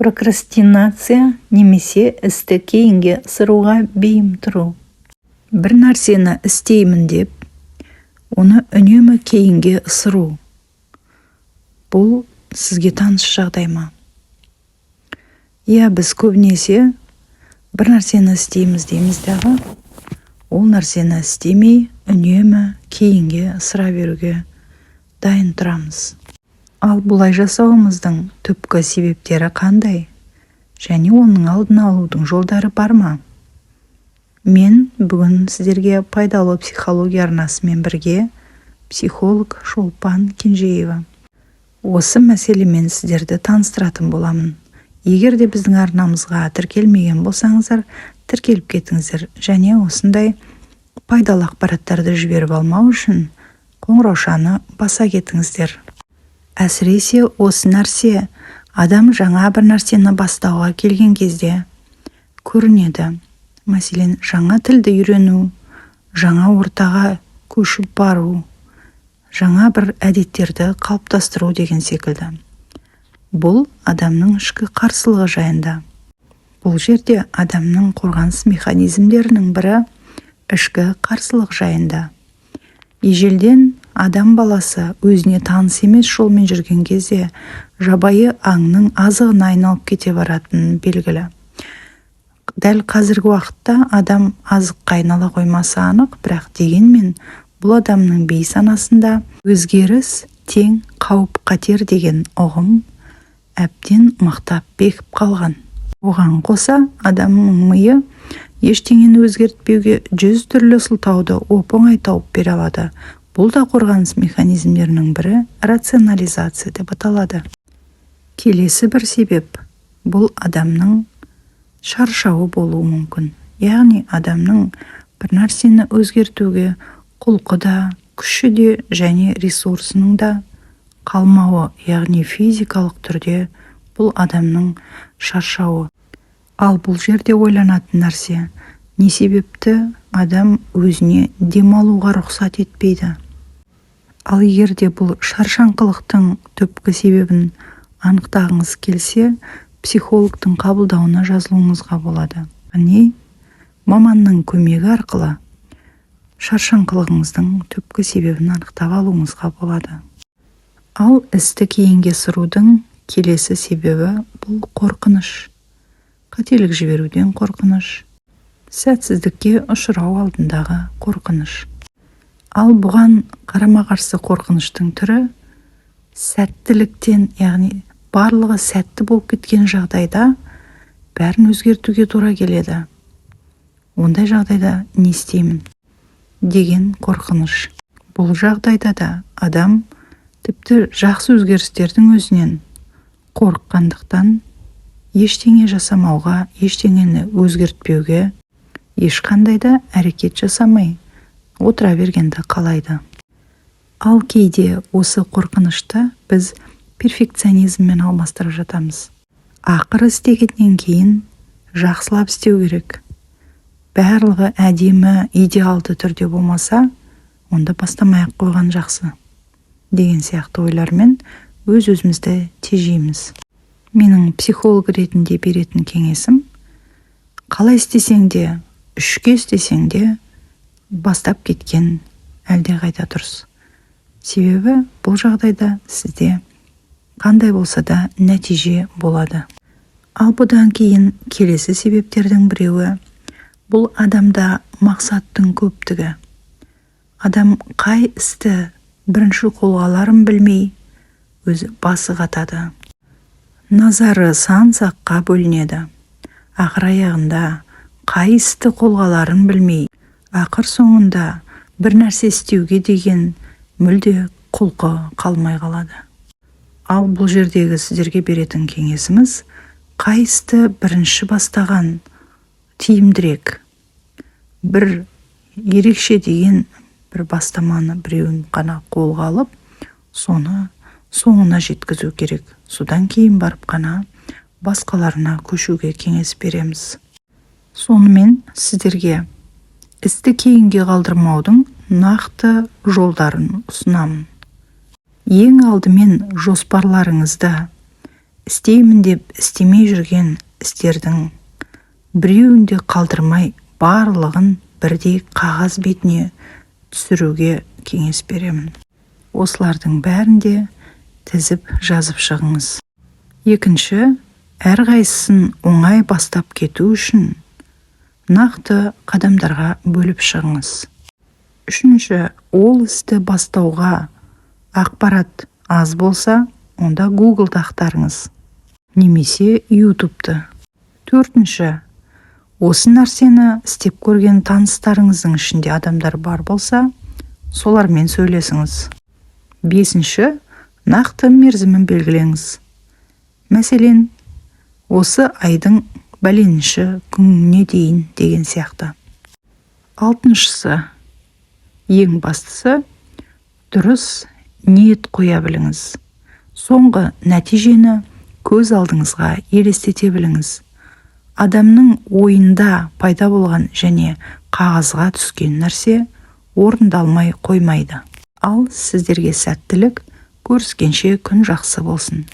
Прокрастинация немесе істі кейінге ысыруға бейім тұру. Бір нәрсені істеймін деп, оны үнемі кейінге ысыру. Бұл сізге таныс жағдай ма? Иә, біз көбінесе бір нәрсені істейміз дейміз дағы, ол нәрсені істемей, үнемі кейінге ысыра беруге дайын тұрамыз. Ал бұлай жасауымыздың түпкі себептері қандай және оның алдын алудың жолдары бар ма? Мен бүгін сіздерге «Пайдалы психология» арнасымен бірге психолог Шолпан Кенжеева осы мәселемен сіздерді таныстыратын боламын. Егер де біздің арнамызға тіркелмеген болсаңыздар, тіркеліп кетіңіздер және осындай пайдалы ақпараттарды жіберіп алмау үшін қоңыраушаны баса кетіңіздер. Әсіресе осы нәрсе адам жаңа бір нәрсені бастауға келген кезде көрінеді. Мәселен, жаңа тілді үйрену, жаңа ортаға көшіп бару, жаңа бір әдеттерді қалыптастыру деген секілді. Бұл адамның ішкі қарсылығы жайында. Бұл жерде адамның қорғаныс механизмдерінің бірі ішкі қарсылық жайында. Ежелден адам баласы өзіне таныс емес жолмен жүрген кезде жабайы аңның азығына айналып кете баратыны белгілі. Дәл қазіргі уақытта адам азыққа айнала қоймасы анық, бірақ дегенмен бұл адамның бейсанасында өзгеріс тең қауіп қатер деген ұғым әбден мықтап бекіп қалған. Оған қоса, адамның миы ештеңені өзгертпеуге жүз түрлі сылтауды оп оңай тауып бере алады. Бұл да қорғаныс механизмдерінің бірі, рационализация деп аталады. Келесі бір себеп – бұл адамның шаршауы болуы мүмкін. Яғни адамның бір нәрсені өзгертуге құлқы да, күші де және ресурсының да қалмауы, яғни физикалық түрде бұл адамның шаршауы. Ал бұл жерде ойланатын нәрсе: не себепті адам өзіне демалуға рұқсат етпейді? Ал егер де бұл шаршаңқылықтың түпкі себебін анықтағыңыз келсе, психологтың қабылдауына жазылуыңызға болады. Яғни маманның көмегі арқылы шаршаңқылығыңыздың түпкі себебін анықтап алуыңызға болады. Ал істі кейінге ысырудың келесі себебі – бұл қорқыныш. Қателік жіберуден қорқыныш, сәтсіздікке ұшырау алдындағы қорқыныш. Ал бұған қарама-қарсы қорқыныштың түрі – сәттіліктен, яғни барлығы сәтті болып кеткен жағдайда бәрін өзгертуге тура келеді, ондай жағдайда не істеймін деген қорқыныш. Бұл жағдайда да адам тіпті жақсы өзгерістердің өзінен қорыққандықтан, ештеңе жасамауға, ештеңені өзгертпеуге, ешқандай да әрекет жасамай отыра бергенді қалайды. Ал кейде осы қорқынышты біз перфекционизммен алмастырып жатамыз. Ақыры істегеннен кейін жақсылап істеу керек, барлығы әдемі, идеалды түрде болмаса, онда бастамай ақ қойған жақсы деген сияқты ойлармен өз өзімізді тежейміз. Менің психолог ретінде беретін кеңесім: қалай істесең де, үшке істесең де, бастап кеткен әлдеқайда дұрыс. Себебі бұл жағдайда сізде қандай болса да нәтиже болады. Ал бұдан кейін келесі себептердің біреуі – бұл адамда мақсаттың көптігі. Адам қай істі бірінші қолға аларын білмей, өзі басы қатады, назары сан саққа бөлінеді. Ақыр аяғында қай істі қолға аларын білмей, ақыр соңында бір нәрсе істеуге деген мүлде құлқы қалмай қалады. Ал бұл жердегі сіздерге беретін кеңесіміз: қай істі бірінші бастаған тиімдірек? Бір ерекше деген бір бастаманы біреуін ғана қолға алып, соны соңына жеткізу керек. Содан кейін барып қана басқаларына көшуге кеңес береміз. Сонымен, сіздерге істі кейінге қалдырмаудың нақты жолдарын ұсынамын. Ең алдымен жоспарларыңызды Істеймін деп істемей жүрген істердің біреуін де қалдырмай, барлығын бірдей қағаз бетіне түсіруге кеңес беремін. Осылардың бәрін де тізіп, жазып шығыңыз. Екінші, әрқайсысын оңай бастап кету үшін нақты қадамдарға бөліп шығыңыз. Үшінші, ол істі бастауға ақпарат аз болса, онда Гуглды ақтарыңыз немесе Ютубты. Төртінші, осы нәрсені істеп көрген таныстарыңыздың ішінде адамдар бар болса, солармен сөйлесіңіз. Бесінші, нақты мерзімін белгілеңіз. Мәселен, осы айдың бәленінші күніне дейін деген сияқты. Алтыншысы, ең бастысы, дұрыс ниет қоя біліңіз. Соңғы нәтижені көз алдыңызға елестете біліңіз. Адамның ойында пайда болған және қағазға түскен нәрсе орындалмай қоймайды. Ал сіздерге сәттілік! Көріскенше, күн жақсы болсын!